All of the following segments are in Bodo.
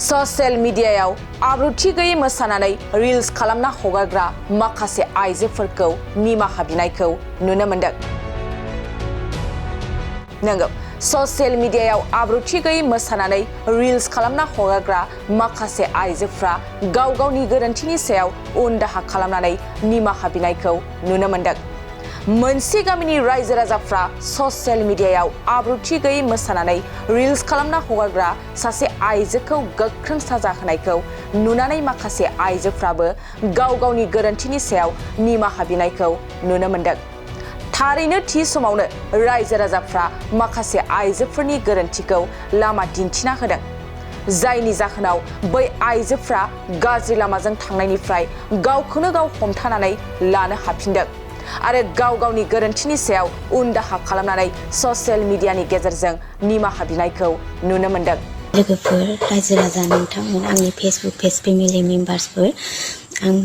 ससियेल मीडियायाव आब्रुथि गैयै मोसानानै रिल्स खालामना हगारग्रा माखासे आइजोफोरखौ निमाहा बिनायखौ नुनो मोन्दों। नंगौ, ससियेल मीडियायाव आब्रुथि गैयै मोसानानै रिल्स खालामना हगारग्रा माखासे आइजोफ्रा गाव गावनि गोरोन्थिनि सायाव उन दाहा खालामनानै निमाहा बिनायखौ नुनो मोन्दों। मोनसे गामिनि रायजो राजाफ्रा ससियेल मीडियायाव आब्रुथि गैयै मोसानानै रिल्स खालामना हगारग्रा सासे आइजोखौ गोख्रों साजा होनायखौ नुनानै माखासे आइजोफ्राबो गाव गावनि गोरोन्थिनि सायाव निमाहा बिनायखौ नुनो मोन्दों। थारैनो थि समावनो रायजो राजाफ्रा माखासे आइजोफोरनि गोरोन्थिखौ लामा दिन्थिना होदों, जायनि जाहोनाव बै आइजोफ्रा गाज्रि लामाजों थांनायनिफ्राय गावखौनो गाव हमथानानै लानो हाफिनदों आरो गाव गावनि गोरोन्थिनि सायाव उन दाहा खालामनानै ससियेल मीडियानि गेजेरजों निमाहा बिनायखौ नुनो मोन्दों। लोगोफोर, रायजो राजा, नोंथांमोन, आंनि फेसबुक पेज फेमिलि मेम्बार्सफोर, आं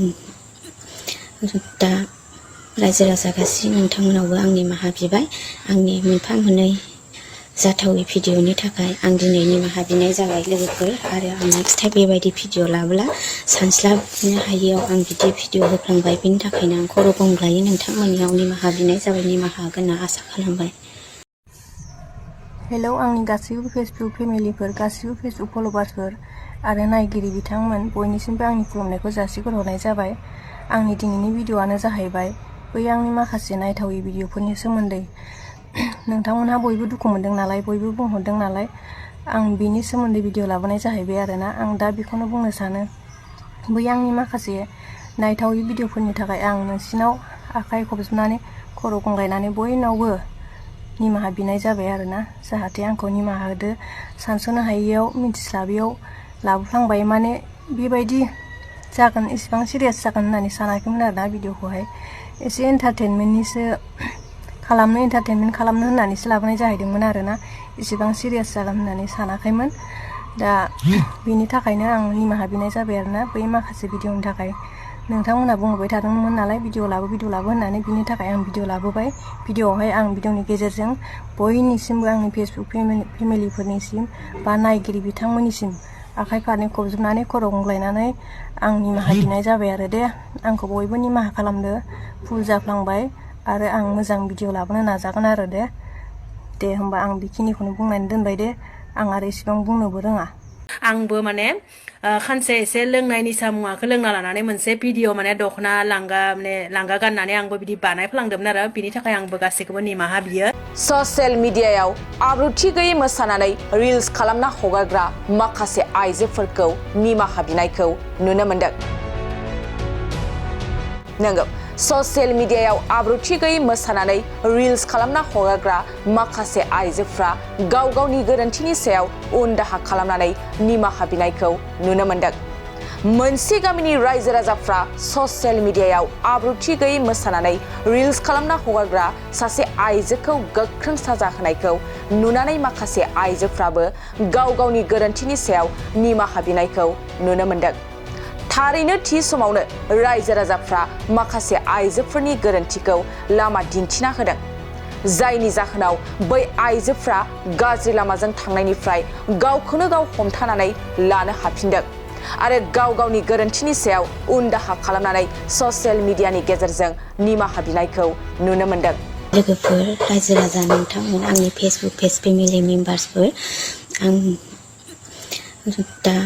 दा रायजो राजा गासै नोंथांमोनावबो आं निमाहा बिबाय। आंनि मोनफा मोननै जाथावै भिडिअनि थाखाय आं दिनै निमाहा बिनाय जाबाय लोगोफोर, आरो आं नेक्स्ट टाइम बेबायदि भिडिअ लाबोला सानस्लाबनो हायैयाव आं बिदि भिडिअ होफ्लांबाय। बिनि थाखायनो आं खर' गंग्लायै नोंथांमोननियाव निमाहा बिनाय जाबाय, निमाहा होगोन होनना आसा खालामबाय। हेलौ, आंनि गासैबो फेसबुक फेमिलिफोर, गासैबो फेसबुक फलोवार्सफोर आरो नायगिरि बिथांमोन बयनिसिमबो आंनि खुलुमनायखौ जासिहरनाय जाबाय। आंनि दिनैनि भिडिअआनो जाहैबाय बै आंनि माखासे नायथावै भिडिअफोरनि सोमोन्दै। नोंथांमोनहा बयबो दुखु मोनदों नालाय, बयबो बुंहरदों नालाय, आं बिनि सोमोन्दै भिडिअ लाबोनाय जाहैबाय आरोना। आं दा बेखौनो बुंनो सानो, बै आंनि माखासे नायथावै भिडिअफोरनि थाखाय आं नोंसिनाव आखाइ खबजबनानै खर' गंग्लायनानै बयनावबो निमाहा बिनाय जाबाय आरोना, जाहाथे आंखौ निमाहा होदो। सानस'नो हायैयाव, मिथिस्लाबैयाव लाबोफ्लांबाय। माने बेबायदि जागोन, इसेबां सिरियास जागोन होननानै सानाखैमोन आरोना। भिडिअखौहाय एसे एन्टारटेनमेन्ट खालामनो होननानैसो लाबोनाय जाहैदोंमोन आरोना, इसेबां सिरियास जागोन होननानै सानाखैमोन। दा बेनि थाखायनो आं निमाहा बिनाय जाबाय आरोना, बै माखासे भिडिअनि थाखाय। नोंथांमोनहा बुंहरबाय थादोंमोन नालाय भिडिअ लाबो होननानै, बिनि थाखाय आं भिडिअ लाबोबाय। भिडिअआवहाय आं भिडिअनि गेजेरजों बयनिसिमबो, आंनि फेसबुक फेमिलिफोरनिसिम बा नायगिरि बिथांमोननिसिम आखाइ फारनै खबजबनानै खर' गंग्लायनानै आं निमाहा बिनाय जाबाय आरो दे। आंखौ बयबो निमाहा खालामदो, भुल जाफ्लांबाय आरो आं मोजां भिडिअ लाबोनो नाजागोन आरो दे होमबा आं बेखिनिखौनो बुंनानै दोनबाय दे। आं आरो इसेबां बुंनोबो रोङा। आंबो माने खानसे एसे लोंनाय निसा मुवाखौ लोंना लानानै मोनसे भिडिअ माने दख'ना लांगा गाननानै आंबो बिदि बानायफ्लांदोंमोन आरो, बिनि थाखाय आंबो गासैखौबो निमाहा बियो। ससियेल मीडियायाव आब्रुथि गैयै मोसानानै रिल्स खालामना हगारग्रा माखासे आइजोफोरखौ निमाहा बिनायखौ नुनो मोन्दों। नंगौ, ससियेल मीडियायाव आब्रुथि गैयै मोसानानै रिल्स खालामना हगारग्रा माखासे आइजोफ्रा गाव गावनि गोरोन्थिनि सायाव उन दाहा खालामनानै निमाहा बिनायखौ नुनो मोन्दों। मोनसे गामिनि रायजो राजाफ्रा ससियेल मीडियायाव आब्रुथि गैयै मोसानानै रिल्स खालामना हगारग्रा सासे आइजोखौ गोख्रों साजा होनायखौ नुनानै माखासे आइजोफ्राबो गाव गावनि गोरोन्थिनि सायाव निमाहा बिनायखौ नुनो मोन्दों। थारैनो थि समावनो रायजो राजाफ्रा माखासे आइजोफोरनि गोरोन्थिखौ लामा दिन्थिना होदों, जायनि जाहोनाव बै आइजोफ्रा गाज्रि लामाजों थांनायनिफ्राय गावखौनो गाव हमथानानै लानो हाफिनदों आरो गाव गावनि गोरोन्थिनि सायाव उन दाहा खालामनानै ससियेल मीडियानि गेजेरजों निमाहा बिनायखौ नुनो मोन्दों। लोगोफोर, रायजो राजा, नोंथांमोन, आंनि फेसबुक पेज फेमिलि मेम्बार्सफोर, आं दा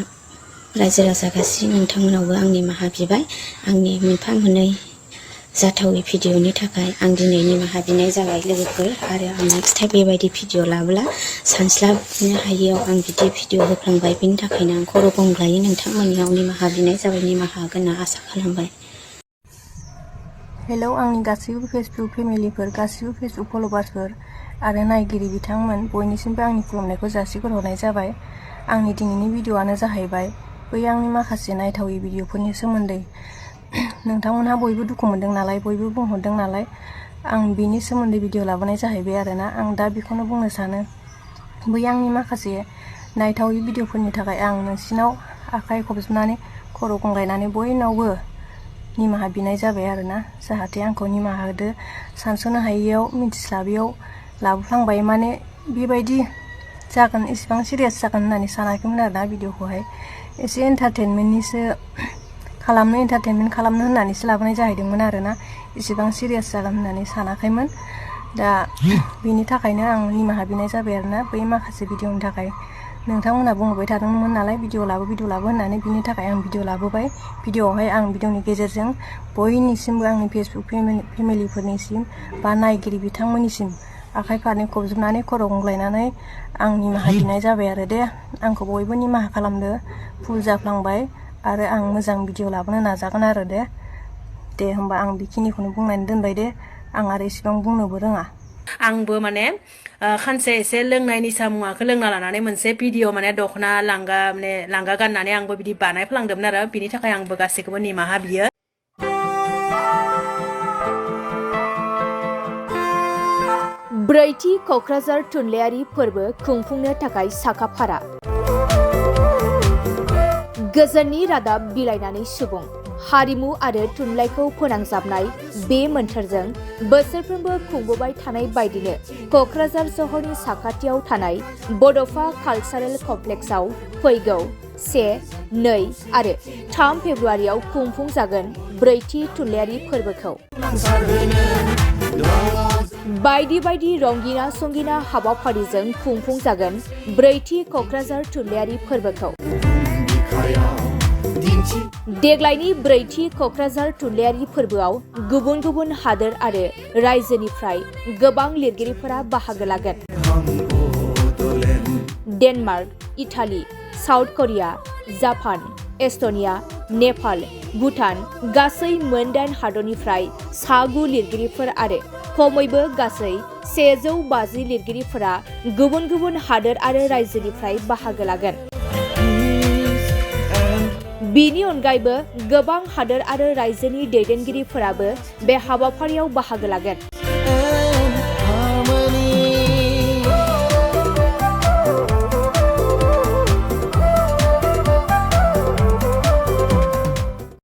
रायजो राजा गासै नोंथांमोनावबो आं निमाहा बिबाय। आंनि मोनफा मोननै जाथावै भिडिअनि थाखाय आं दिनै निमाहा बिनाय जाबाय लोगोफोर, आरो आं नेक्स्ट टाइम बेबायदि भिडिअ लाबोला सानस्लाबनो हायैयाव आं बिदि भिडिअ होफ्लांबाय। बिनि थाखायनो आं खर' गंग्लायै नोंथांमोननियाव निमाहा बिनाय जाबाय, निमाहा होगोन होनना आसा खालामबाय। हेलौ, आंनि गासैबो फेसबुक फेमिलिफोर, गासैबो फेसबुक फलोवार्सफोर आरो नायगिरि बिथांमोन बयनिसिमबो आंनि खुलुमनायखौ जासिहरनाय जाबाय। आंनि दिनैनि भिडिअआनो जाहैबाय बै आंनि माखासे नायथावै भिडिअफोरनि सोमोन्दै। नोंथांमोनहा बयबो दुखु मोनदों नालाय, बयबो बुंहरदों नालाय, आं बिनि सोमोन्दै भिडिअ लाबोनाय जाहैबाय आरोना। आं दा बेखौनो बुंनो सानो, बै आंनि माखासे नायथावै भिडिअफोरनि थाखाय आं नोंसिनाव आखाइ खबजबनानै खर' गंग्लायनानै बयनावबो निमाहा बिनाय जाबाय आरोना, जाहाथे आंखौ निमाहा होदो। सानस'नो हायैयाव, मिथिस्लाबैयाव लाबोफ्लांबाय। माने बेबायदि जागोन इसेबां सिरियास जागोन होननानै सानाखैमोन आरोना भिडिअखौहाय एसे एन्टारटेनमेन्टनिसो एन्टारटेनमेन्ट खालामनो होननानैसो लाबोनाय जाहैदोंमोन आरोना इसेबां सिरियास जागोन होननानै सानाखैमोन दा बेनि थाखायनो आं निमाहा बिनाय जाबाय आरोना बै माखासे भिडिअनि थाखाय नोंथांमोना बुंबाय थादोंमोन नालाय भिडिअ लाबो होननानै बिनि थाखाय आं भिडिअ लाबोबाय भिडिअआवहाय आं भिडिअनि गेजेरजों बयनिसिमबो आंनि फेसबुक फेमिलिफोरनिसिम बा नायगिरि बिथांमोननिसिम आखाइ फारनै खबजोबनानै खर' गंग्लायनानै आं निमाहा बिनाय जाबाय आरो दे आंखौ बयबो निमाहा खालामदो भुल जाफ्लांबाय आरो आं मोजां भिडिअ लाबोनो नाजागोन आरो दे होमबा आं बेखिनिखौनो बुंनानै दोनबाय दे आं आरो इसेबां बुंनोबो रोङा आंबो माने खानसे एसे लोंनाय निसा मुवाखौ लोंना लानानै मोनसे भिडिअ माने दख'ना लांगा गाननानै आंबो बिदि बानायफ्लांदोंमोन आरो बिनि थाखाय आंबो गासैखौबो निमाहा बियो ब्रैथि क'क्राझार थुनलाइयारि फोरबो खुंफुंनो थाखाय साखाफारा गोजोननि रादाब बिलाइनानै सुबुं हारिमु आरो थुनलाइखौ फोनांजाबनाय बे मोन्थोरजों बोसोरफ्रोमबो खुंबोबाय थानाय बायदिनो क'क्राझार सहरनि साखाथियाव थानाय बड'फा कालचारेल कमप्लेक्सआव फैगौ 1, 2 आरो 3 फेब्रुवारियाव खुंफुंजागोन ब्रैथि थुनलाइयारि फोरबोखौ बायदि रंगिना संगिना हाबाफारिजों खुंफुंजागोन ब्रैथि क'क्राझार थुनलाइयारि फोरबोखौ देग्लायनि ब्रैथि क'क्राझार थुनलाइयारि फोरबोआव गुबुन हादोर आरो रायजोनिफ्राय गोबां लिरगिरिफोरा बाहागो लागोन Denmark Italy South Korea Japan Estonia Nepal Bhutan गासै मोन 8 हादरनिफ्राय 9 लिरगिरिफोर आरो खमैबो गासै 150 लिरगिरिफोरा गुबुन हादोर आरो रायजोनिफ्राय बाहागो लागोन बिनि अनगायैबो गोबां हादोर आरो रायजोनि दैदेनगिरिफोराबो बे हाबाफारियाव बाहागो लागोन